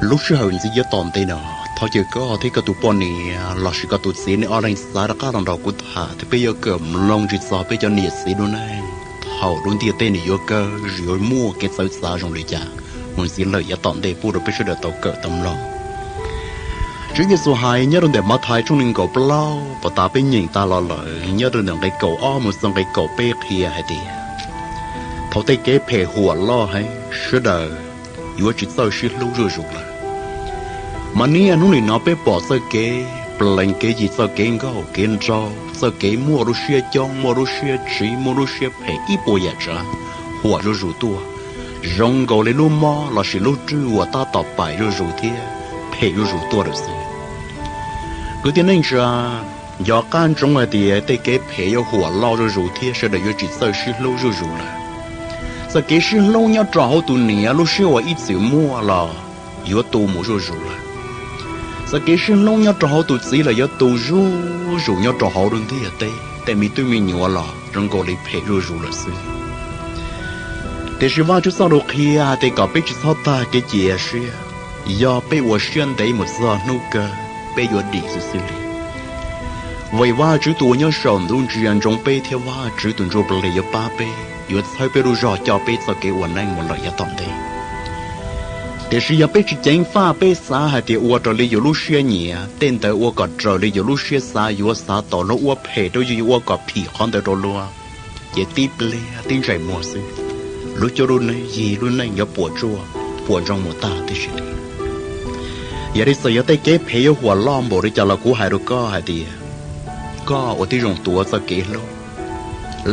Lub sij hawm ntxiv yav tom ntej no, thov caw koj thiab koj tus poj niam lossis koj tus txiv nej ob leeg xav rov qab los nrog kuv tham thiab peb yuav kawm mloog tsis txog peb cov niam txiv lub neej thaum lub ntiaj teb nws yuav kawg yuav muaj kev txawv txav zoo li cas mus ntxiv lawm yav tom ntej pub rau peb sawv daws tau kawm tau mloog. Tswv Yexus hais nyob rau ntawm Mathais tshooj nees nkaum plaub puas tas peb nyeem tas los lawm nyob rau ntawm nqe kaum ob mus txog nqe kaum peb qhia hais tias, thaum tej kev phem huam loj heev sawv daws yuav tsis txawj sib hlub zuj zus lawm. Mas niaj hnub nim no peb pom txoj kev plees kev yig, txoj kev nkauj kev nraug, txoj kev muaj lub siab coob, muaj lub siab tsiv, muaj lub siab phem, ib puas yam tsav huam zuj zus tuaj, zoo nkaus li lub mob lossis lub rwj uas tab tom paim zuj zus thiab phem zuj zus tuaj lawm xwb. Kwv tij neej tsa, nco qab ntsoov hais tias tej kev phem yuav huam loj zuj zus thiab sawv daws yuav tsis txawj sib hlub zuj zus lawm. Txoj kev sib hlub nyob rau hauv tus niam lub siab uas ib txwm muaj los yuav tu mus zuj zus lawm. Txoj kev sib hlub nyob rau hauv tus txiv los yuav tu zuj zus nyob rau hauv lub ntiaj teb, tej me tub me nyuam los zoo nkaus li phem zuj zus lawm xwb. Tiam sis Vajtswv txoj lus qhia hais tias kom peb tsis txhob tag kev cia siab, yog peb ua siab ntev mus txog hnub kawg peb yuav dim xwb xwb li. Vim Vajtswv tus uas nyob saum ntuj ntsia ntsoov peb thiab Vajtswv tus Ntsuj Plig yuav pab peb, yuav txhawb peb lub zog coj peb txoj kev ua neej mus lawm yav tom ntej. Tiam sis yog peb tsis ceev faj, peb xav hais tias ua raws li yus lub siab nyiam, tej ntawd ua kom raws li yus lub siab xav, yuav xav tau luag ua phem rau yus, yuav ua kom phim qhov ntawd rau luag, ces tib pliag tib ntsais muag xwb, lub cuab lub neej, yig lub neej yuav puas tsuaj puas ntsoog mus tag tib si li. Yog li txawm yog tej kev phem yuav huam loj npaum li cas los kuv hais rau koj hais tias, koj ua tib zoo tuav txoj kev hlub.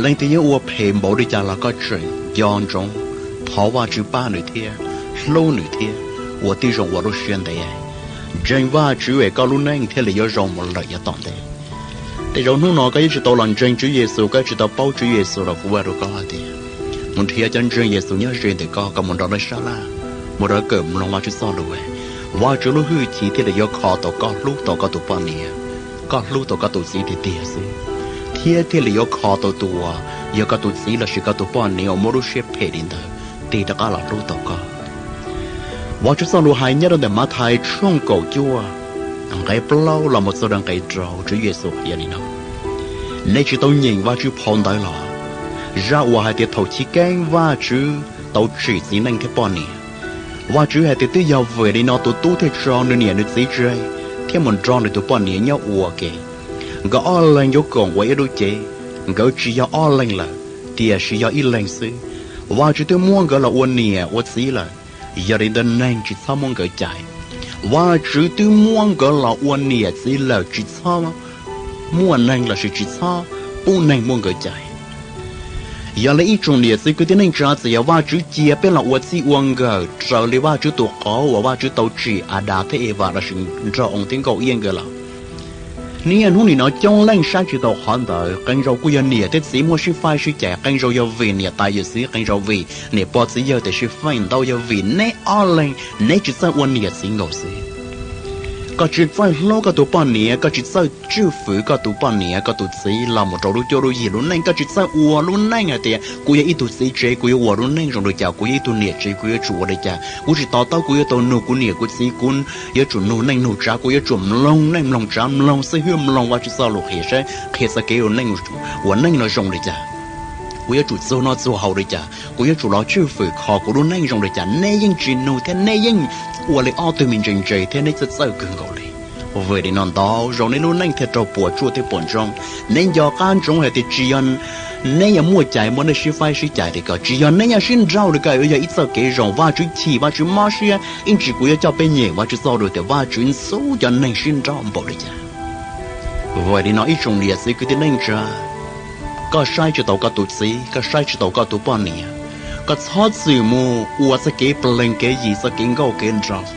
Leej twg yuav ua phem npaum li cas los koj tseem nco ntsoov thov Vajtswv pab nws thiab hlub nws thiab ua tib zoo ua lub siab ntev, ntseeg Vajtswv es koj lub neej thiaj li yuav zoo mus lawm yav tom ntej. Tej zaum hnub no koj yuav tsis tau los ntseeg Tswv Yexus, koj yuav tsis tau paub Tswv Yexus los kuv hais rau koj hais tias, mus nrhiav cov ntseeg Yexus nyob ze ntawm koj, koj mus nrog lawv sab laj, mus nrog kawm mloog Vajtswv txoj lus, Vajtswv lub hwj chim thiaj li yuav kho tau koj hlub tau koj tus poj niam, koj hlub tau koj tus txiv tiag tiag xwb, thiab thiaj li yuav kho tau tus uas yog koj tus txiv lossis koj tus poj niam uas muaj lub siab phem li ntawd tig rov qab los hlub tau koj. Vajtswv txoj lus hais nyob rau ntawm Mathais tshooj kaum cuaj, nqe plaub los mus txog rau nqe rau, Tswv Yexus qhia li no: Nej tsis tau nyeem Vajtswv phau ntawv los? Zaj uas hais tias thaum chiv keeb Vajtswv tau tsim txiv neej thiab poj niam. Vajtswv hais tias twb yog vim li no tus tub thiaj tso nws niam nws txiv tseg thiab mus nrog nws tus poj niam nyob ua ke. Nkawd ob leeg yuav koom ua ib lub cev. Nkawd tsis yog ob leeg lawm, tiam sis yog ib leeg xwb. Vajtswv twb muab nkawd los ua niam ua txiv lawm, yog li ntawd neeg tsis txhob muab nkawd cais. Vajtswv twb muab nkawd los ua niam txiv lawm, tsis txhob muaj neeg lossis tsis txhob pub neeg muab nkawd cais. Yog li ib tsoom niam txiv kwv tij neej tsa, txawm yog Vajtswv cia peb los ua txij ua nkawm raws li Vajtswv tus qauv uas Vajtswv tau tsim Adas thiab Evas lossis nraug oo thiab nkauj iab nkawd los, niaj hnub nim no coob leej saib tsis taus qhov ntawd. Qee zaus kuj yog niam thiab txiv muaj sib faib sib cais, qee zaus yog vim niam tais yawm txiv, qee zaus vim niam pog txiv yawg, tiam sis feem ntau yog vim neb ob leeg neb tsis txawj ua niam txiv nkaus xwb. Koj tsis txawj hlub koj tus poj niam, koj tsis txawj tswj fwm koj tus poj niam koj tus txiv los mus rau lub cuab lub yig lub neej, koj tsis txawj ua lub neej hais tias kuv yog ib tug txiv tsev kuv yuav ua lub neej zoo li cas, kuv yog ib tug niam tsev kuv yuav tsum ua li cas, kuv tsis to taub kuv yuav tau nug kuv niam kuv txiv, kuv yuav tsum nug neej nug tsav, kuv yuav tsum mloog neej mloog tsav, mloog xib hwb, mloog Vajtswv txoj lus qhia saib qhia txoj kev ua neej no zoo li cas, kuv yuav tsum txuag noj txuag haus li cas, kuv yuav tsum los tswj fwm kho kuv lub neej zoo li cas. Neb yeej tsis nug thiab neb yeej ua li ob tug me ntse ntse thiab neb txawj txawj kawg nkaus li. Vim li no ntau zaus neb lub neej thiaj raug puas tsuaj thiab puas ntsoog. Neb nco qab ntsoov hais tias tsis yog neb yog muaj cai muaj nej sib faib sib cais li ko, tsis yog neb yog sib nrauj li ko, yog ib txoj kev zoo. Vajtswv chim, Vajtswv mob siab, ib ntsis kuv yuav coj peb nyeem Vajtswv txoj lus tias Vajtswv ntxub cov neeg sib nrauj npaum li cas. Vim li no ib tsoom niam txiv kwv tij neej tsa, koj saib tsis taus koj tus txiv, koj saib tsis taus koj tus poj niam, koj txhob txwm mus ua txoj kev plees kev yig, txoj kev nkauj kev nraug.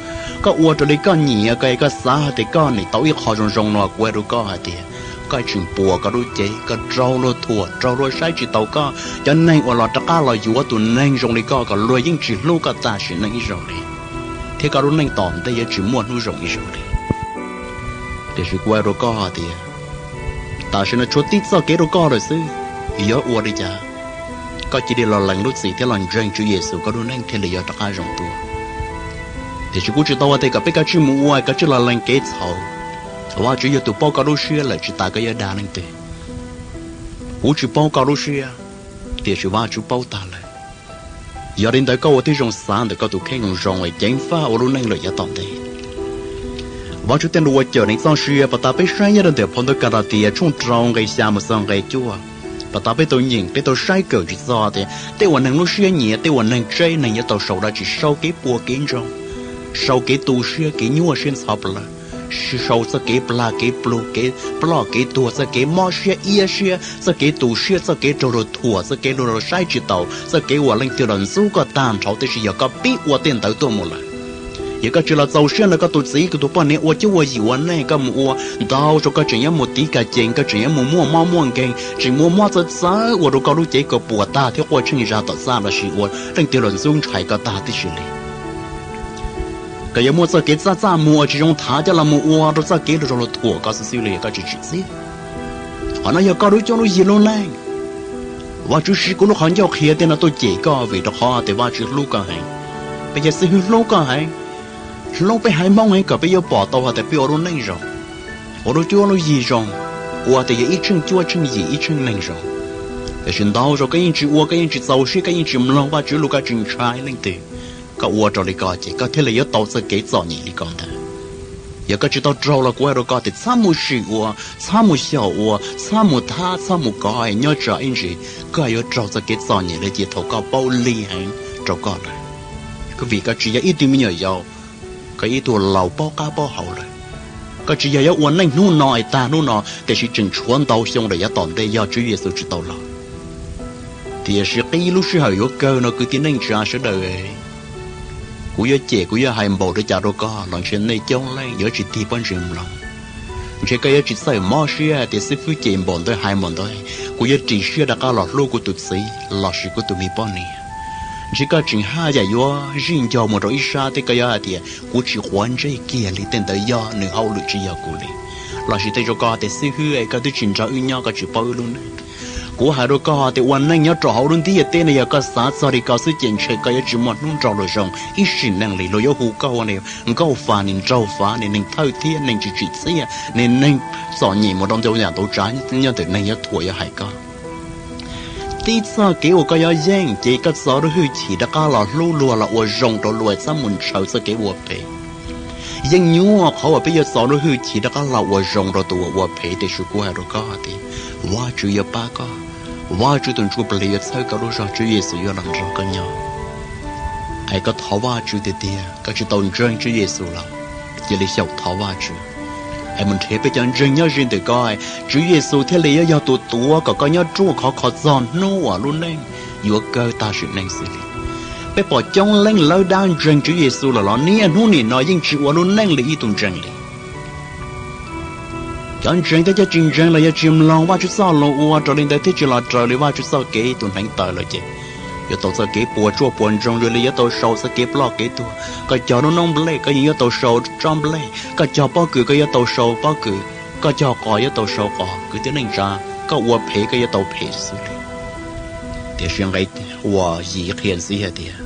Koj ua raws li koj nyiam, koj, koj xav hais tias koj nim tau ib qho zoo zoo no, kuv hais rau koj hais tias koj tseem puas koj lub cev, koj raug luag thuam, raug luag saib tsis taus koj. Cov neeg uas los rov qab los yuav tus neeg zoo li koj kom luag yeej tsis hlub koj tam sim neej ib zaug li, thiab koj lub neej tom ntej yuav tsis muaj hnub zoo ib zaug li. Tiam sis kuv hais rau koj hais tias tam sim no tshuav tib txoj kev rau koj lawm xwb, yuav ua li cas? Koj cia li los lees lub txim thiab los ntseeg Tswv Yexus, koj lub neej thiaj li yuav rov qab zoo tuaj. Tiam sis kuv tsis tau ua tias kom peb kav tsij mus ua, kav tsij los lees kev txhaum. Vajtswv yog tus paub koj lub siab lawm, tsis tas koj yuav dag leej twg. Kuv tsis paub koj lub siab, tiam sis Vajtswv paub tag lawm. Yog li ntawd koj ua tib zoo xav ntawm koj tus kheej zoo zoo es ceev faj ua lub neej lawm yav tom ntej. Vajtswv tej lus uas cawm neeg txoj sia, pas tas peb saib nyob rau ntawm phau ntawv Kalatias tshooj rau nqe xya mus txog nqe cuaj, pas tas peb tau nyeem, peb tau saib kawm tsis txog tias tej uas neeg lub siab nyiam, tej uas neeg tseb, neeg yuav tau sau dab tsi, sau kev puas kev ntsoog, sau kev tu siab kev nyuaj siab ntxhov plawv, sau txoj kev plag kev plug, kev ploj kev tuag, txoj kev mob siab iab siab, txoj kev tu siab, txoj kev raug luag thuam, txoj kev luag saib tsis taus, txoj kev uas leej twg los ntxub koj tag nrho. Tiam sis yog koj pib ua tej ntawd tuaj mus lawm, yog koj tsis los txaus siab ntawm koj tus txiv koj tus poj niam ua cuab ua yim ua neej, koj mus ua ntau zaus koj tseem yuav mus tiv kas cees, koj tseem yuav mus muaj mob muaj nkeeg, tseem muaj mob txawv txawv ua rau koj lub cev koj puas tag thiab quaj tsheej zag tom txaj los sis ua leej twg los ntxub ntshai koj tag tib si li. Koj yuav muaj txoj kev txaj txaj muag tsis zoo thav coj los mus ua rau txoj kev luag zoo luag thuam koj xwb xwb li, koj tsis tsim txiaj. Qhov no yog koj lub cuab lub yig lub neej. Vajtswv siv kuv lub qhov ncauj qhia tej no tuaj cem koj vim rau qhov tias Vajtswv hlub koj heev. Peb cov xib hwb hlub koj heev, hlub peb haiv Hmoob heev kom peb yuav pom tau hais tias peb ua lub neej zoo, ua lub cuab lub yig zoo, ua tias yog ib tsheej cuab tsheej yim ib tsheej neeg zoo. Tiam sis ntau zaus koj yeej tsis ua, koj yeej tsis txaus siab, koj yeej tsis mloog Vajtswv lus, koj tsis ntshai leej twg. Koj ua raws li ko ces koj thiaj li yuav tau txoj kev txom nyem li ko ntag. Yog koj tsis tau raug los kuv hais rau koj tias txhob mus sim ua, txhob mus xyaum ua, txhob mus thab, txhob mus kov, nyob tsam ib ntsis koj yuav raug txoj kev txom nyem li ces thaum koj paub lig heev rau koj lawm. Vim koj tsis yog ib tug me nyuam yaus, koj ib tug laus paub qab paub hau lawm. Koj tsis yog yuav ua neej hnub no es tag hnub no, tiam sis tseem tshuav ntau xyoo lawm yav tom ntej yog Tswv Yexus tsis tau los. Tiam sis qib lub sij hawm yuav kawg no kwv tij neej tsa sawv daws, kuv yuav cem kuv yuav hais npaum li cas rau koj los ntshe nej coob leej yuav tsis tig pob ntseg mloog. Ntshe koj yuav tsis txawj mob siab tias xib fwb cem npaum ntawd hais npaum ntawd, kuv yuav ris siab rov qab los hlub kuv tus txiv los sis kuv tus me poj niam. Ntshe koj tseem haj yam yuav zij ncaug mus rau ib sab thiab koj yuav hais tias kuv tsis quav ntsej kiag li, tej ntawd yog nws hauj lwm tsis yog kuv li. Los sis tej zaum koj tias xib hwb es koj twb tsis nrog wb nyob koj tsis paub wb lub neej. Kuv hais rau koj tias ua neej nyob rau hauv lub ntiaj teb no yog koj xav txog li ko xwb ces ntshe koj yuav tsis muaj hnub nrog luag zoo ib sim neej li. Luag yuav hu koj ua niag nkauj fas, niag nraug fas, niag neeg thawj thiab neeg tsis tsim txiaj, niag neeg txom nyem mus rau ntau yam ntau tsav nyob ntawm neeg yuav thuam yuav hais koj. Tib txoj kev uas koj yuav yeej ces koj txo lub hwj chim rov qab los hlub luag los ua zoo rau luag, txhob mus ntshaw txoj kev ua phem. Yeej nyuaj qhov uas peb yuav txo lub hwj chim rov qab los ua zoo rau tus uas ua phem, tiam sis kuv hais rau koj tias Vajtswv yuav pab koj. Vajtswv tus ntsuj plig yuav txhawb koj lub zog, Tswv Yexus yuav los nrog koj nyob. Es koj thov Vajtswv tiag tiag, koj tsis tau ntseeg Tswv Yexus los cia li xyaum thov Vajtswv es mus nrhiav peb cov ntseeg nyob ze ntawm koj, Tswv Yexus thiaj li yuav yog tus tuav kom koj nyob ruaj khov kho txog hnub uas lub neej yuav kawg tag sim neej xwb li. Peb pom coob leej lawv dab ntseeg Tswv Yexus lawm los niaj hnub nim no yeej tsis ua lub neej li ib tug ntseeg li. Cov ntseeg thiab cov tsis ntseeg los yog tsis mloog Vajtswv txoj lus ua raws li ntawd thiab tsis los raws li Vajtswv txoj kev, tus hneev tawm lawm ces yuav tau txoj kev puas tsuaj puas ntsoog zoo li yuav tau sau txoj kev ploj kev tuag. Koj cog lub noob nplej koj yeej yuav tau sau tsob nplej, koj cog pob kws koj yuav tau sau pob kws, koj cog qos yuav tau sau qos. Kwv tij neej tsa, koj ua phem koj yuav tau phem xwb li. Tiam sis nqe uas yim qhia ntxiv hais tias,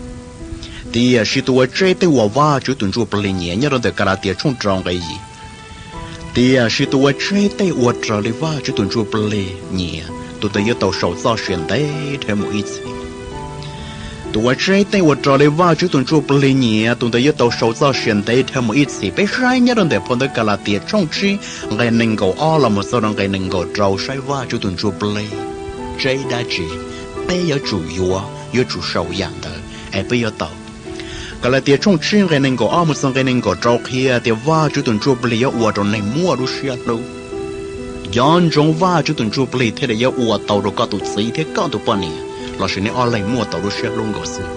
tiam sis tus uas tseb tej uas Vajtswv tus ntsuj plig nyiam, nyob rau ntawm Kalatias tshooj rau nqe yim. Tiam sis tus uas tseb tej uas raws li Vajtswv tus ntsuj plig nyiam, tus ntawd yuav tau sau txoj sia ntev dhawv mus ib txhis. Tus uas tseb tej uas raws li Vajtswv tus ntsuj plig nyiam, tus ntawd yuav tau sau txoj sia ntev dhawv mus ib txhis. Peb saib nyob rau ntawm phau ntawv Kalatias tshooj tsib nqe nees nkaum ob los mus txog rau nqe nees nkaum rau, saib Vajtswv tus ntsuj plig tseb dab tsi, peb yuav tsum yuav, yuav tsum sau yam ntawd es peb yuav tau. Kalatias tshooj tsib nqe nees nkaum ob mus txog nqe nees nkaum rau qhia tias Vajtswv tus ntsuj plig yuav ua rau neeg muaj lub siab hlub. Nco ntsoov, Vajtswv tus ntsuj plig thiaj li yuav ua tau rau koj tus txiv thiab koj tus poj niam, los sis neb ob leeg muaj tau lub siab hlub nkaus xwb.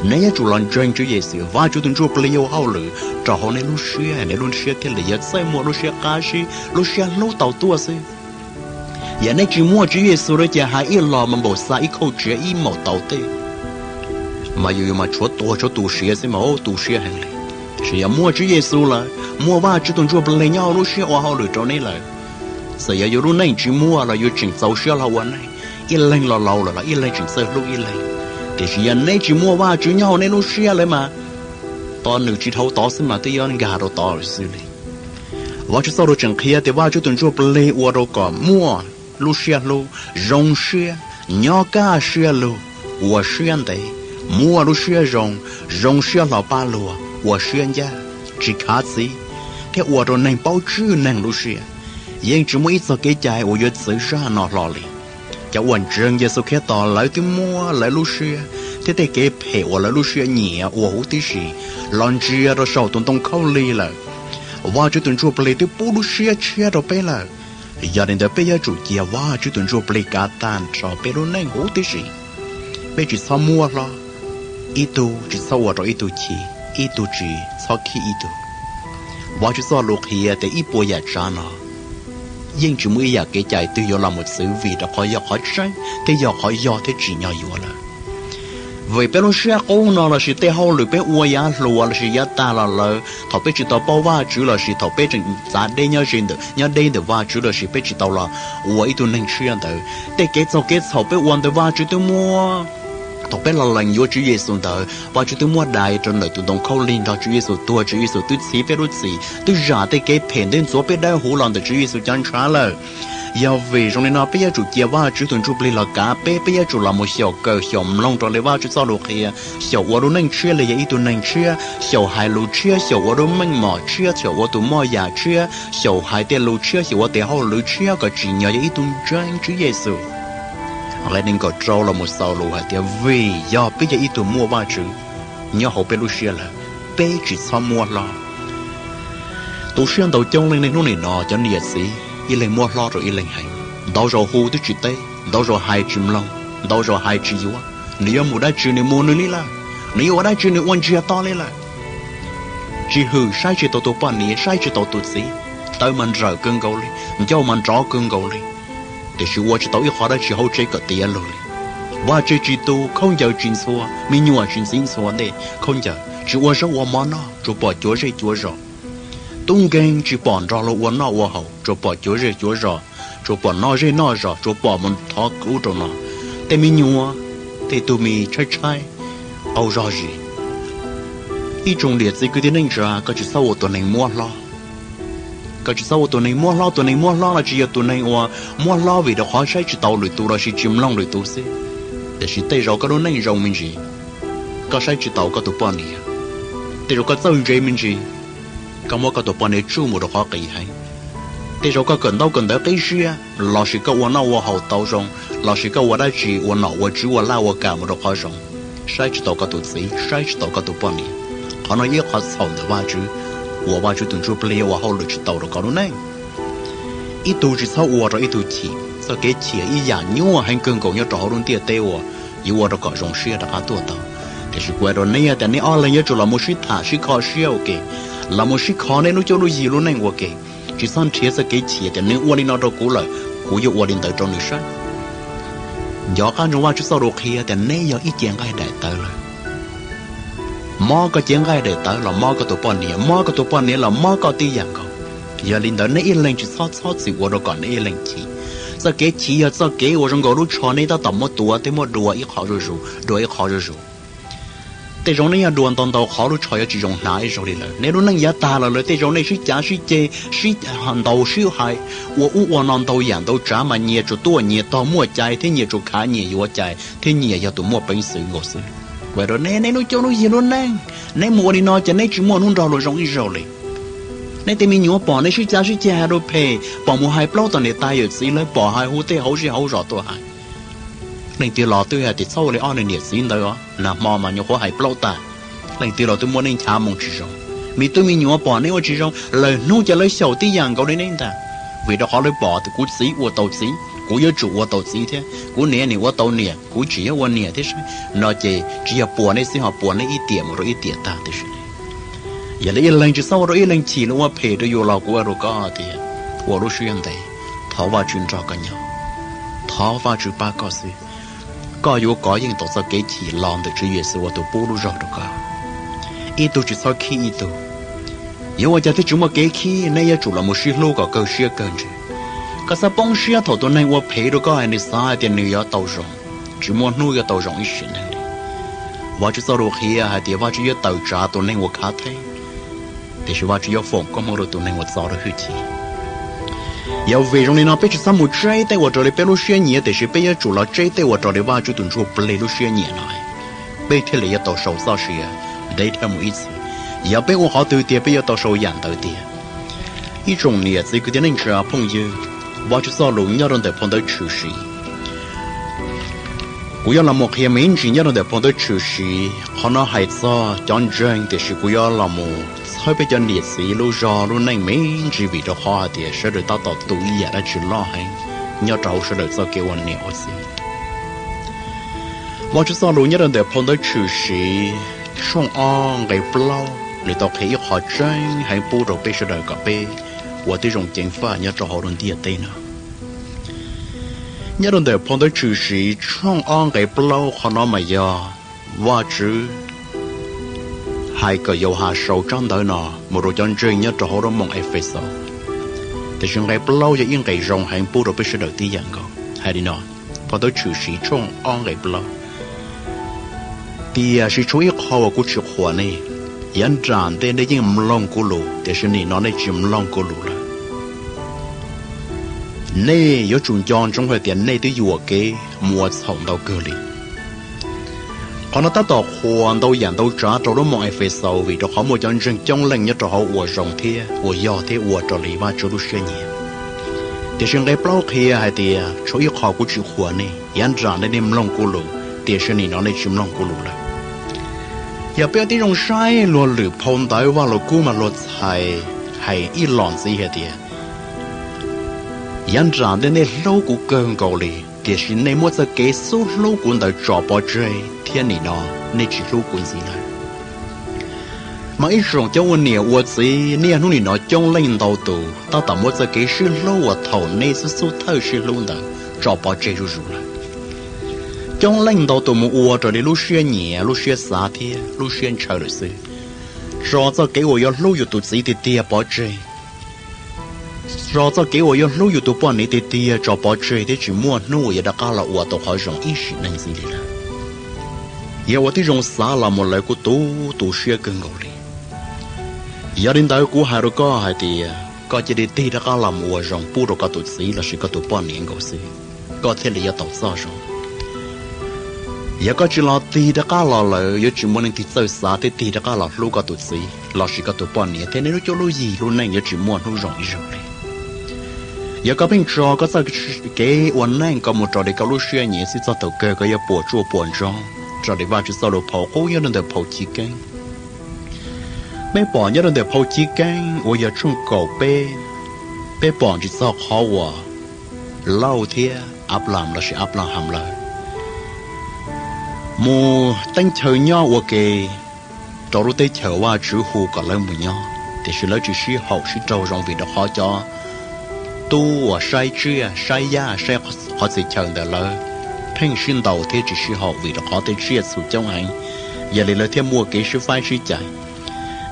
Neb yuav tsum los ntseeg Tswv Yexus, Vajtswv tus ntsuj plig yuav ua hauj lwm rau hauv neb lub siab, neb lub siab thiaj li yuav txawj muaj lub siab qab zib, lub siab hlub tau tuaj xwb. Yog neb tsis muaj Tswv Yexus lawm ces hais ib los mas npaum xa ib khauj tsiav ib maum taus tej, mas yus mas tshuav tuag tshuav tu siav xwb mas tu siab heev li. Tiam sis yog muaj Tswv Yexus lawm, muaj Vajtswv tus ntsuj plig nyob hauv lub siab ua hauj lwm rau neb lawm, txawm yog yus lub neej tsis muaj los yus tseem txaus siab hlo ua neej, ib leeg los laus lawm los ib leeg tseem txawj hlub ib leeg. Tiam sis yog neb tsis muaj Vajtswv nyob hauv neb lub siab lawm mas Thaum nws tsis dhau tod xwb mas twb yuav nkag rau tod lawm xwb li. Vajtswv txoj lus tseem qhia tias Vajtswv tus ntsuj plig ua rau kom muaj lub siab hlub, zoo siab, nyob kaj siab lug, ua siab ntev, muaj lub siab zoo, zoo siab hlo pab luag, ua siab ncaj, tsis khav txiv, thiab ua rau neeg paub tswj neeg lub siab. Yeej tsis muaj ib txoj kev cai uas yuav txwv zaj no hlo li. Cov uas ntseeg Yexus Khetos lawv twb muab lawv lub siab thiab tej kev phem uas lawv lub siab nyiam ua huv tib si los ntsia rau saum tus ntoo khaub lig lawm. Vajtswv tus ntsuj plig twb pub lub siab tshiab rau peb lawm. Yog li ntawd peb yuav tsum cia Vajtswv tus ntsuj plig kav tag nrho peb lub neej huv tib si. Peb tsis txhob muab hlob, ib tug tsis txhob ua rau ib tug chim, ib tug tsis txhob khib ib tug. Vajtswv txoj lus qhia tias ib puas yam tsav no yeej tsis muaj ib yam kev cai twg yuav los mus txwv vim rau qhov yog qhov tseeb thiab yog qhov yog thiab tsim nyog yuav lawm. Vim peb lub siab qub no lossis tej hauj lwm peb ua yav hluas lossis yav tag los lawm, thaum peb tsis tau paub Vajtswv lossis thaum peb tseem txav deb nyob ze ntawm, nyob deb ntawm Vajtswv lossis peb tsis tau los ua ib tug neeg tshiab ntawd, tej kev txaug kev txhaum peb ua ntawd Vajtswv twb muab, thaum peb los lees yuav Tswv Yexus ntawd Vajtswv twb muab dai rau ntawm tus ntoo khaub lig nrog Tswv Yexus tuag, Tswv Yexus twb txhiv peb lub txim, twb zam tej kev phem ntawd ntxuav peb dawb huv los ntawm Tswv Yexus cov ntshav lawm. Yog vim zoo li no peb yuav tsum cia Vajtswv tus ntsuj plig los kav peb, peb yuav tsum los mus xyaum kawm xyaum mloog rau li Vajtswv txoj lus qhia, xyaum ua lub neej tshiab li yog ib tug neeg tshiab, xyaum hais lus tshiab, xyaum ua lub meej mom tshiab, xyaum ua tus moj yam tshiab, xyaum hais tej lus tshiab, xyaum ua tej hauj lwm tshiab kom tsim nyog yog ib tug ntseeg Tswv Yexus. Nqe nees nkaum rau los mus xaus lus hais tias vim yog peb yog ib tug muaj Vajtswv nyob hauv peb lub siab lawm, peb tsis txhob muab hlob. Tu siab ntau coob leej niaj hnub nim no cov niam txiv ib leeg muab hlob rau ib leeg heev, ntau zaus hu twb tsis teb, ntau zaus hais tsis mloog, ntau zaus hais tsis yuav, nws yuav mus dab tsi nws mus nws li lawm, nws yuav ua dab tsi nws ua ntsiag to li lawm. Tsis hwm, saib tsis taus tus poj niam, saib tsis taus tus txiv, tawv mas nrawm kawg nkaus li, ncauj mas nrov kawg nkaus li, tiam sis ua tsis tau ib qho dab tsi hauv tsev kom tiav lug li. Vaj tse tsis tu, khaub ncaws tsis ntxhua, me nyuam tsis ntxiv ntxhua ntej khaub ncaws, tsis ua zaub ua mov noj, tsuas pom cuav zej cuav zos. Tub nkeeg tsis pom nrog luag ua noj ua haus, tsuas pom cuav zej cuav zos, tsuas pom noj zej noj zos, tsuas pom mus thov ub rau no. Tej me nyuam, tej tug me tshaib tshaib, qaug zog zis. Ib tsoom niam txiv kwv tij neej tsa, koj tsis txhob ua tus neeg muab hlob. Koj tsis txhob ua tus neeg muab hlob, tus neeg muab hlob los tsis yog tus neeg uas muab hlob vim rau qhov saib tsis taus lwm tus lossis tsis mloog lwm tus xwb. Tiam sis tej zaum koj lub neej zoo me ntsis, koj saib tsis taus koj tus poj niam, tej zaum koj txawj ntse me ntsis, koj muab koj tus poj niam tsuj mus rau qhov qis heev. Tej zaum koj kawm ntaub kawm ntawv qib siab, lossis koj ua noj ua haus tau zoo, lossis koj ua dab tsi ua nom ua tswv ua laj ua kam mus rau qhov zoo, saib tsis taus koj tus txiv, saib tsis taus koj tus poj niam. Qhov no yog ib qhov txhaum ntawm Vajtswv, uas Vajtswv tus ntsuj plig ua hauj lwm tsis tau rau koj lub neej. Ib tug tsis txhob ua rau ib tug chim. Txoj kev chim ib yam nyuaj heev kawg nkaus nyob rau hauv lub ntiaj teb uas yuav ua rau kom zoo siab rov qab tuaj tau. Tiam sis kuv hais rau nej tias nej ob leeg yuav tsum los mus sib tham sib kho siab ua ke, los mus sib kho nej lub cuab lub yig lub neej ua ke. Tsis txhob nrhiav txoj kev chim tias nws ua li no rau kuv lawm, kuv yuav ua li ntawd rau nws saib. Nco qab ntsoov Vajtswv txoj lus qhia tias neb yog ib cev nqaij daim tawv lawm. Mob koj cev nqaij daim tawv los mob koj tus poj niam, mob koj tus poj niam los mob koj tib yam nkaus. Yog li ntawd neb ib leeg tsis txhob txhob txwm ua rau kom neb ib leeg chim. Txoj kev chim yog txoj kev uas zoo nkaus lub tsho neb tab tom muab tuav thiab muab dua ib qho zuj zus, dua ib qho zuj zus. Tej zaum nej yog dua ntau ntau qhov lub tsho yuav tsis zoo hnav ib zaug li lawm. Neb lub neej yav tag los lawm, tej zaum nej sib cav sib ceg, sib ntaus sib hais, ua ub ua no ntau yam ntau tsav mas nyias tsuas tuaj nyias tog muaj cai thiab nyias tsuas khav nyias yuav cai thiab nyias yog tus muaj peev xwm nkaus xwb. Kuv hais rau nej, neb lub cuab lub yig lub neej, neb mus ua li no ces neb tsis muaj hnub nrog luag zoo ib zaug li. Neb tej me nyuam pom neb sib cav sib ceg hais lus phem, pom mus hais plaub tom niam tais yawm txiv lawv, pom hais hu tej hauv zej hauv zos tuaj hais. Leej twg los twb hais tias txhob ua li ob niag niam txiv ntawd os, nag hmo mas nyuam qhuav hais plaub tag. Leej twg los twb muaj nej nchav moo tsis zoo. Me tub me nyuam pom neb ua tsis zoo, lawm hnub ces lawv xyaum tib yam nkaus li neb ntag. Vim rau qhov lawv pom tias kuv txiv ua tau txiv, kuv yuav tsum ua tau txiv thiab, kuv niam nim ua tau niam, kuv tseem yuav ua niam thiab saib. No ces tsis yog puas neb xwb, ho puas neb ib tiam mus rau ib tiam tag tiam sis li. Yog li ib leeg tsis txhob ua rau ib leeg chim los ua phem rau yus los kuv ua rau koj tias ua lub siab ntev, thov Vajtswv nrog koj nyob, thov Vajtswv pab koj xwb. Koj yuav kov yeej tau txoj kev chim los ntawm Tswv Yexus ua tus pub lub zog rau koj. Ib tug tsis txhob khib ib tug. Yuav ua cas thiaj tsis muaj kev khib? Neb yuav tsum los mus sib hlub kom kawg siab kawg ntsws. Koj txhob poob siab thaum tus neeg ua phem rau koj es nws xav hais tias nws yuav tau zoo, tsis muaj hnub yuav tau zoo ib sim neej li. Vajtswv txoj lus qhia hais tias Vajtswv yuav tawm tsam tus neeg uas khav theeb, tiam sis Vajtswv yuav foom koob hmoov rau tus neeg uas txo rau hwj chim. Yog vim zoo li no peb tsis txhob mus tseb tej uas raws li peb lub siab nyiam, tiam sis peb yuav tsum los tseb tej uas raws li Vajtswv tus ntsuj plig lub siab nyiam no, peb thiaj li yuav tau sau txoj sia deb dhau mus ib txhis. Yog peb ua qhov twg tiag peb yuav tau sau yam ntawd tiag. Ib tsoom niam txiv kwv tij neej tsa phooj ywg, Vajtswv txoj lus nyob rau ntawm phau ntawv Tshwm Sim, kuv yuav los mus qhia me ntsis nyob rau ntawm phau ntawv Tshwm Sim. Qhov no hais txog cov ntseeg, tiam sis kuv yuav los mus txhawb peb cov niam txiv lub zog lub neej me ntsis vim rau qhov hais tias sawv daws tab tom tu ib yam dab tsi loj heev nyob rau hauv sawv daws txoj kev ua niam ua txiv. Vajtswv txoj lus nyob rau ntawm phau ntawv Tshwm Sim tshooj ob nqe plaub, nws tau qhia ib qho tseeb heev pub rau peb sawv daws kom peb ua tib zoo ceev faj nyob rau hauv lub ntiaj teb no. Nyob rau ntawm phau ntawv Tshwm Sim tshooj ob nqe plaub, qhov no mas yog Vajtswv hais kom Yauhas sau tsab ntawv no mus rau cov ntseeg nyob rau hauv lub moos Efexus. Tiam sis nqe plaub yog ib nqe zoo heev pub rau peb sawv daws tib yam nkaus. Hais li no, phau ntawv Tshwm Sim tshooj ob nqe plaub: Tiam sis tshuav ib qho uas kuv tsis qhuas nej. Yav nram ntej nej yeej mloog kuv lus, tiam sis nim no nej tsis mloog kuv lus lawm. Nej yuav tsum nco ntsoov hais tias nej twb yuam kev mus ua txhaum ntau kawg li. Qhov no tab tom qhuas ntau yam ntau tsav rau lub moos Efexus vim rau qhov muaj cov ntseeg coob leej nyob rau hauv uas zoo thiab uas yog thiab ua raws li Vajtswv lub siab nyiam. Tiam sis nqe plaub qhia hais tias tshuav ib qho kuv tsis qhuas nej. Yav nram ntej nej mloog kuv lus, tiam sis nim no nej tsis mloog kuv lus lawm. Yog peb ua tib zoo saib luag lwm phau ntawv Vaj Lug Kub mas luag txhais hais ib los ntxiv hais tias, yav nram ntej nej hlub kuv kawg nkaus li, tiam sis nej muab txoj kev xub hlub kuv ntawd tso pov tseg thiab nim no nej tsis hlub kuv ntxiv lawm. Mas ib tsoom cov ua niam ua txiv, niaj hnub nim no coob leej ntau tus tab tom muab txoj kev sib hlub uas thaum nej xub xub thawj sib hlub ntawd tso pov tseg zuj zus lawm. Coob leej ntau tus mus ua raws li lub siab nyiam, lub siab xav thiab lub siab ntshaw lawm xwb. Tso txoj kev uas yuav hlub yus tus txiv tiag tiag pov tseg. Tso txoj kev uas yuav hlub yus tus poj niam tiag tiag tso pov tseg thiab tsis muaj hnub uas yuav rov qab los ua tau qhov zoo ib sim neej ntxiv li lawm. Yog ua tib zoo xav los mus lawv kuj tu tu siab kawg nkaus li. Yog li ntawd kuv hais rau koj hais tias koj cia li tig rov qab los mus ua zoo pub rau koj tus txiv lossis koj tus poj niam nkaus xwb, koj thiaj li yuav tau txoj zoo. Yog koj tsis los tig rov qab los lawm yuav tsis muaj leej twg txawj xav thiab tig rov qab los hlub koj tus txiv lossis koj tus poj niam thiab nej lub cuab lub yig lub neej yuav tsis muaj hnub zoo ib zaug li. Yog koj pheej tso koj txoj kev ua neej koj mus raws li koj lub siab nyiam xwb txog thaum kawg koj yuav puas tsuaj puas ntsoog raws li Vajtswv txoj lus phau qub nyob rau ntawm phau Chiv Keeb. Peb pom nyob rau ntawm phau Chiv Keeb uas yog tshooj kaum peb, peb pom ntsis txog qhov uas Lauj thiab Anplaham lossis Anplaham lawv mus teeb chaw nyob ua ke rau lub teb chaws Vajtswv hu kom lawv mus nyob, tiam sis lawv tsis sib haum sib raug zoo vim rau qhov cov tub uas saib tsiaj saib yaj saib qhov txhia chaw ntawd lawv pheej sib ntaus thiab tsis sib haum vim rau qhov tej tsiaj txhu coob heev. Yog li lawv thiaj muaj kev sib faib sib cais.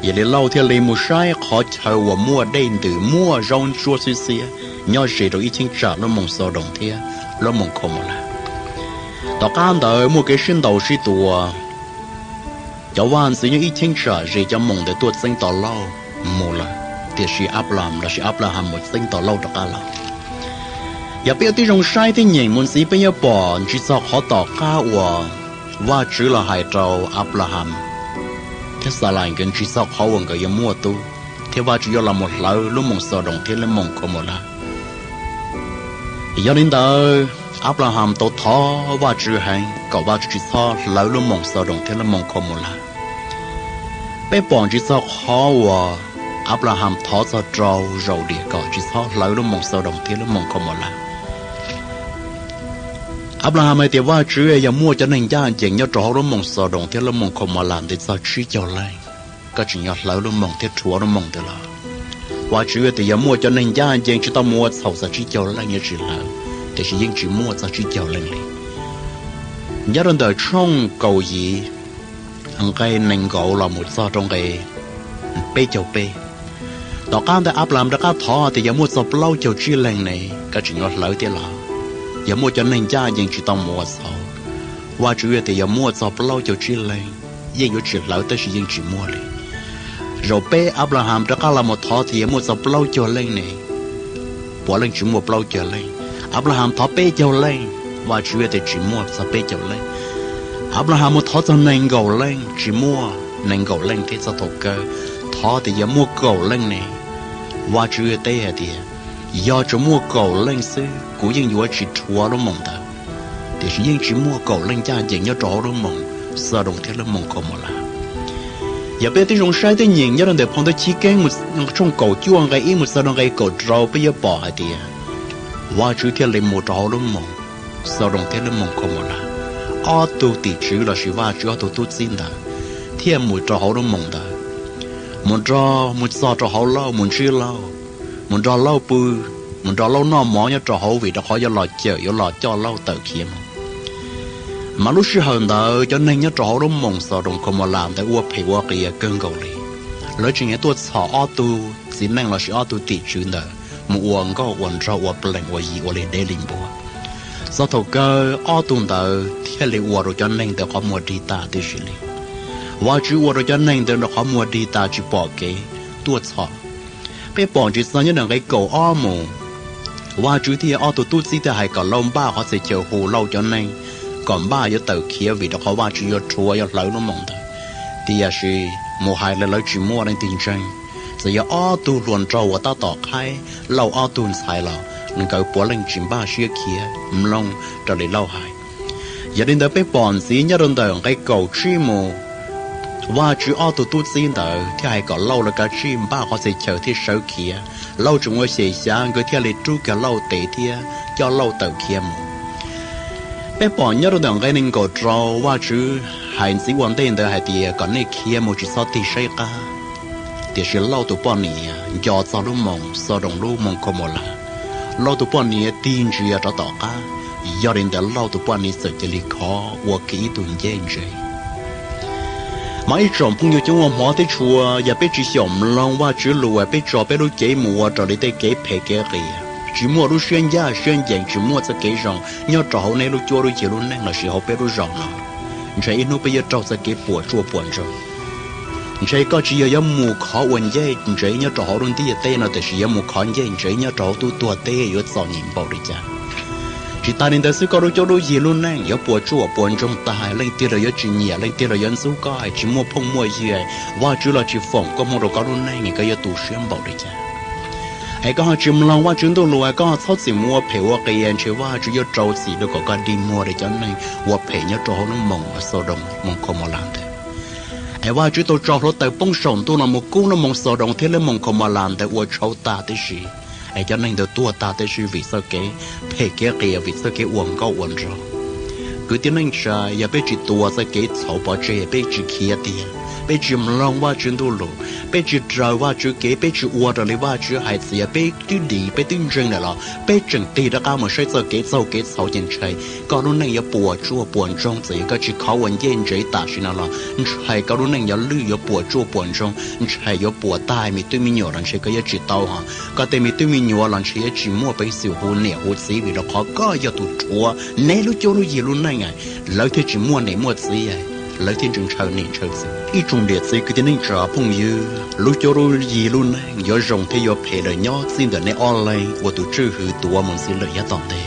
Yog li Lauj thiaj li mus saib qhov chaw uas muaj dej ntws muaj zaub ntsuab xiab xiab nyob ze rau ib cheeb tsam lub moos Xaudoos thiab lub moos Khaumolas. Tom qab ntawd muaj kev sib ntaus sib tua, cov vaj ntxwv nyob ib cheeb tsam ze cov moos ntawd tuaj txeeb tau Lauj mus lawm, tiam sis Anplaham lossis Anplaham mus txeeb tau Lauj rov qab los. Yog peb ua tib zoo saib thiab nyeem mus ntxiv peb yuav pom ntsis txog qhov tom qab uas Vajtswv los hais rau Anplaham thiab Xalais nkawd ntsis txog qhov uas nkawd yuav muaj tub thiab Vajtswv yuav los mus hlawv lub moos Xaudoos thiab lub moos Khaumolas. Yog li ntawd, Anplaham tau thov Vajtswv heev kom Vajtswv tsis txhob hlawv lub moos Xaudoos thiab lub moos Khaumolas. Peb pom ntsis txog qhov uas Anplaham thov txog rau zaum diam kom tsis txhob hlawv lub moos Xaudoos thiab lub moos Khaumolas. Anplaham hais tias, Vajtswv, yog muaj cov neeg ncaj ncees nyob rau hauv lub moos Xaudoos thiab lub moos Khaumolas ntawd txog tsib caug leej, koj tseem yuav hlawv lub moos thiab rhuav lub moos ntawd los? Vajtswv tias, yog muaj cov neeg ncaj ncees tsis tau mus ua txhaum txog tsib caug leej yuav tsis hlawv, tiam sis yeej tsis muaj txog tsib caug leej li. Nyob rau ntawm tshooj kaum yim nqe nees nkaum los mus txog rau nqe peb caug peb. Tom qab ntawd Anplaham rov qab thov tias, yog muaj txog plaub caug tsib leeg ne, koj tseem yuav hlawv thiab los? Yog muaj cov neeg ncaj ncees tsis tau mus ua txhaum, Vajtswv tias yog muaj txog plaub caug tsib leeg, yeej yuav tsis hlawv tab sis yeej tsis muaj li. Zaum peb Anplahas rov qab los mus thov tias yog muaj txog plaub caug leej ne, puav leej tsis muaj plaub caug leej. Anplahas thov peb caug leej, Vajtswv tias tsis muaj txog peb caug leej. Anplahas mus thov txog nees nkaum leej, tsis muaj nees nkaum leej thiab. Txog thaum kawg thov tias yog muaj kaum leej ne, Vajtswv teb hais tias yog tsuas muaj kaum leej xwb kuv yeej yuav tsis rhuav lub moos ntawd. Tiam sis yeej tsis muaj kaum leej ncaj ncees nyob rau hauv lub moos Xaudoos thiab lub moos Khaumolas. Yog peb tib zoo saib thiab nyeem nyob rau ntawm phau ntawv Chiv Keeb tshooj kaum cuaj nqe ib mus txog rau nqe kaum rau, peb yuav pom hais tias Vajtswv thiaj li mus rau hauv lub moos Xaudoos thiab lub moos Khaumolas. Ob tug tim tswv lossis Vajtswv ob tug tub txib ntawd thiaj mus rau hauv lub moos ntawd, mus nrog, mus txog rau hauv Lauj, mus ntsib Lauj, mus nrog Lauj pw, mus nrog Lauj noj mov nyob rau hauv vim rau qhov yuav los cawm, yuav los coj Lauj tawm khiav mus. Mas lub sij hawm ntawd cov neeg nyob rau hauv lub moos Xaudoos Khaumolas ntawd ua phem ua qias kawg nkaus li. Lawv tseem yuav tuaj txhom ob tug txiv neej lossis ob tug tim tswv ntawd mus ua nkauj ua nraug, ua plees ua yi, ua li deb li npua. Txog thaum kawg ob tug ntawd thiaj li ua rau cov neeg ntawd qhov muag dig tag tib si li. Vajtswv ua rau cov neeg ntawd rau qhov muag dig tas tsis pom kev tuaj txhom. Peb pom tsis txog nyob ntawm nqe kaum ob mus, Vajtswv thiab ob tug tub txib thiaj hais kom Lauj npaj qhov txhia chaw hu Lauj cov neeg kom npaj yuav tawm khiav vim rau qhov Vajtswv yuav rhuav yuav hlawv lub moos ntawd. Tiam sis mus hais li lawv tsis muaj leej twg ntseeg. Txawm yog ob tug hluas nraug uas tab tom qhaib Lauj ob tug ntxhais los nkawd puav leej tsis npaj siab khiav mloog raws li Lauj hais. Yog li ntawd peb pom ntxiv nyob rau ntawm nqe kaum tsib mus, Vajtswv ob tug tub txib ntawd thiaj hais kom Lauj lawv kav tsij npaj qhov txhia chaw thiab sawv khiav. Lauj tseem ua xyem xyav nkawd thiaj li rub kiag Lauj tes thiab coj Lauj tawm khiav mus. Peb pom nyob rau ntawm nqe nees nkaum rau Vajtswv hais ntxiv ua ntej ntawd hais tias kom nej khiav mus tsis txhob tig saib qab. Tiam sis Lauj tus poj niam nco txog lub moos Xaudoos lub moos Khaumolas, Lauj tus poj niam tig ntsia rov tom qab. Yog li ntawd Lauj tus poj niam txawm cia li khov ua kiag ib tug ncej ntsev. Mas ib tsoom phooj ywg coob ua hmov thiab tshua, yog peb tsis xyaum mloog Vajtswv lus es peb tso peb lub cev mus ua raws li tej kev phem kev qias, tsis muaj lub siab ncaj siab ncees, tsis muaj txoj kev zoo nyob rau hauv nej lub cuab lub yig lub neej lossis hauv peb lub zos no, ntshe ib hnub peb yuav raug txoj kev puas tsuaj puas ntsoog. Ntshe koj tsis yog yuav mus khov ua ncej ntsev nyob rau hauv lub ntiaj teb no, tiam sis yuav mus khov ncej ntsev nyob rau hauv tub tuag teb yuav txom nyem npaum li cas. Tsis tas li ntawd xwb, koj lub cuab lub yig lub neej yuav puas tsuaj puas ntsoog tas, leej twg los yuav tsis nyiam, leej twg los yuav ntxub koj, tsis muaj phooj muaj ywg, Vajtswv los tsis foom koob hmoov rau koj lub neej, koj yuav tu siab npaum li cas. Es koj ho tsis mloog Vajtswv ntuj lus, koj ho txhob txwm mus ua phem ua qias, ntshe Vajtswv yuav rau txim rau kom koj dig muag li cov neeg ua phem nyob rau hauv lub moos Xaudoos moos Khaumolas ntawd. Es Vajtswv tau tso hluav taws poob saum ntuj los mus kub lub moos Xaudoos thiab lub moos Khaumolas ntawd ua tshauv tag tib si. Es cov neeg ntawd tuag tag tib si vim txoj kev phem kev qias, vim txoj kev ua nkauj ua nraug. Kwv tij neej tsa, yog peb tsis tuav txoj kev txhaum pov tseg, peb tsis khiav tiag, peb tsis mloog Vajtswv ntuj lus, peb tsis raws Vajtswv kev, peb tsis ua raws li Vajtswv hais, txawm yog peb twb dim peb twb ntseeg lawm los peb tseem tig rov qab mus saib txoj kev txaug kev txhaum ces ntshe koj lub neej yuav puas tsuaj puas ntsoog. Txawm yog koj tsis khov ua ncej ntsev tam sim no los ntshe koj lub neej yuav lwj yuav puas tsuaj puas ntsoog, ntshe yuav puas tag, me tub me nyuam los ntshe koj yuav tsis tau ho, koj tej me tub me nyuam los ntshe yuav tsis muaj peev xwm hu niam hu txiv vim rau qhov koj yog tus rhuav nej lub cuab lub yig lub neej, lawv thiaj tsis muaj niam muaj txiv, lawv thiaj tseem ntshaw niam ntshaw txiv. Ib tsoom niam txiv kwv tij neej tsa phooj ywg, lub cuab lub yig lub neej yuav zoo thiab yuav phem lawm nyob txij ntawm nej ob leeg ua tus tswj hwm tuav mus ntxiv lawm yav tom ntej.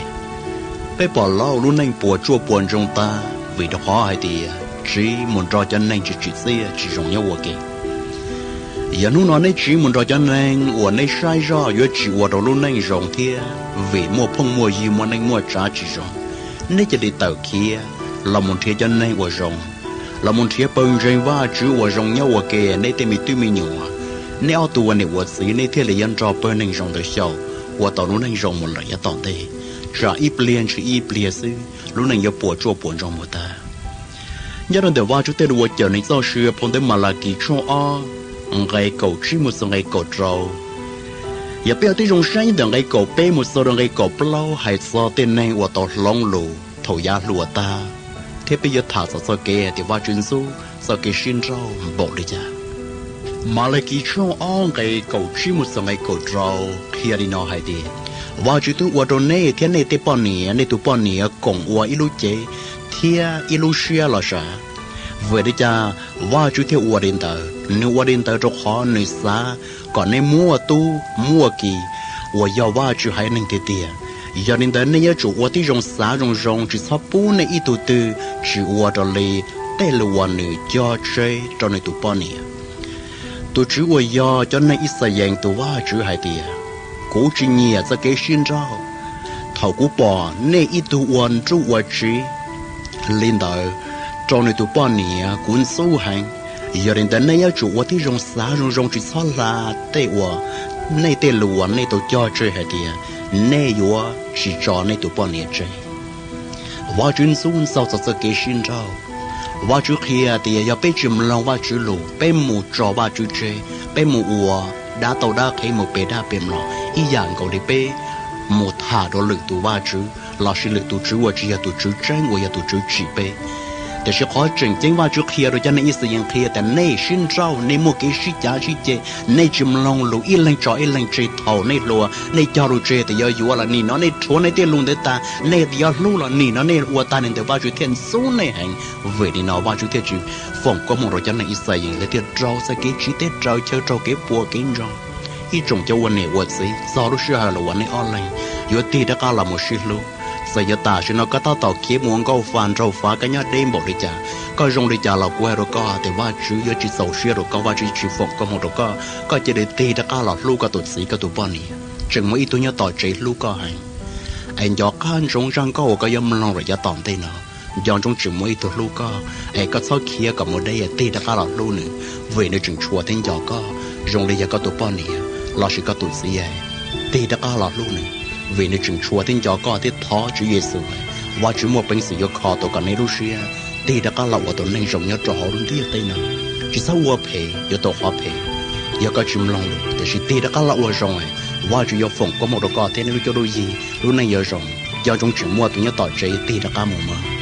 Peb pom Lauj lub neej puas tsuaj puas ntsoog tag vim rau qhov hais tias tsiv mus nrog cov neeg tsis tsim txiaj tsis zoo nyob ua ke. Yog hnub no nej tsiv mus nrog cov neeg uas nej saib zoj yuav tsis ua rau lub neej zoo thiab vim muaj phooj muaj ywg muaj neej muaj tsav tsis zoo, nej cia li tawm khiav los mus nrhiav cov neeg uas zoo, los mus nrhiav pawg ntseeg Vajtswv uas zoo nyob ua ke. Nej tej me tub me nyuam, nej ob tug ua niam ua txiv nej thiaj li yuav nrog pawg neeg zoo ntawd xyaum ua tau lub neej zoo mus lawm yav tom ntej. Tsam ib pliag ntshe ib pliag xwb lub neej yuav puas tsuaj puas ntsoog mus tag. Nyob rau ntawm Vajtswv tej lus uas cawm neeg txoj sia phau ntawv Malakis tshooj ob nqe kaum tsib mus txog nqe kaum rau. Yog peb ua tib zoo saib ntawm nqe kaum peb mus txog rau nqe kaum plaub hais txog tej neeg uas tau hloov lus thaum yav hluas tag, thiab peb yuav tham txog txoj kev hais tias Vajtswv ntxub txoj kev sib nrauj npaum li cas. Malakis tshooj ob nqe kaum tsib mus txog nqe kaum rau qhia li no hais tias, Vajtswv twb ua rau nej thiab nej tej poj niam, nej tus poj niam koom ua ib lub cev, thiab ib lub siab los sav. Vim li cas Vajtswv thiaj ua li ntawd? Nws ua li ntawd rau qhov nws xav kom nej muaj tub muaj ki uas yog Vajtswv haiv neeg tiag tiag. Yog li ntawd nej yuav tsum ua tib zoo xav zoo zoo, tsis txhob pub nej ib tug twg tsis ua raws li tej lus uas nws cog tseg rau nws tus poj niam. Tus Tswv uas yog cov neeg Yixalayees tus Vajtswv hais tias, kuv tsis nyiam txoj kev sib nrauj. Thaum kuv pom nej ib tug ua nruj ua tsiv li ntawd rau nws tus poj niam, kuv ntxub heev. Yog li ntawd nej yuav tsum ua tib zoo xav zoo zoo, tsis txhob hla tej uas, nej tej lus uas nej tau cog tseg hais tias nej yuav tsis tso nej tus poj niam tseg. Vajtswv ntxub ntxaug txog txoj kev sib nrauj. Vajtswv qhia tias yog peb tsis mloog Vajtswv lus, peb mus tso Vajtswv tseg, peb mus ua dab tau dab qhev, mus pe dab pe mlom, ib yam nkaus li peb mus tham rau lwm tus vaj tswv lossis lwm tus tswv uas tsis yog tus Tswv tseeb, uas yog tus Tswv tsim peb. Tiam sis qhov tseem ceeb Vajtswv qhia rau cov neeg Yixalayees qhia tias nej sib nrauj, nej muaj kev sib cav sib ceg, nej tsis mloog lus, ib leeg tso ib leeg tseg. Thaum nej hluas nej cog lus tseg tias yuav yuav los nim no nej rhuav nej tej lus ntawd tag, nej yuav hlub los nim no nej ua tag li ntawd, Vajtswv thiaj ntxub nej heev. Vim li no Vajtswv thiaj tsis foom koob hmoov rau cov neeg Yixalayees, lawv thiaj raug txoj kev tsiv teb raws chaw, raug kev puas kev ntsoog. Ib tsoom cov ua niam ua txiv, txog lub sij hawm los uas nej ob leeg yuav tig rov qab los mus sib hlub. Txawm yog tam sim no koj tab tom khiav mus ua nkauj fa nraug fav, koj nyob deb npaum li cas, koj zoo li cas los kuv hais rau koj tias Vajtswv yuav tsis txaus siab rau koj, Vajtswv tsis foom koob hmoov rau koj. Koj cia li tig rov qab los hlub koj tus txiv koj tus poj niam. Tseem muaj ib tug nyob tom tsev hlub koj heev, es nco qab ntsoov zaj nkauj uas koj yuav mloog lawm yav tom ntej no. Nco ntsoov tseem muaj ib tug hlub koj, es koj txhob khiav kom mus deb, tig rov qab los hlub nws, vim nws tseem tshua thiab nco koj zoo li yog koj tus poj niam lossis koj tus txiv. Tig rov qab los hlub nws, vim nws tseem tshua thiab nco koj thiab thov Tswv Yexus, Vajtswv muaj peev xwm yuav kho tau kom nej lub siab. Tig rov qab los ua tus neeg zoo nyob rau hauv lub ntiaj teb no. Tsis txhob ua phem yuav tau qhov phem. Yog koj tsis mloog lus, tiam sis tig rov qab los ua zoo, Vajtswv yuav foom koob hmoov rau koj thiab nej lub cuab lub yig, lub neej yuav zoo. Nco ntsoov tseem muaj tus nyob tom tsev, tig rov qab mus mog.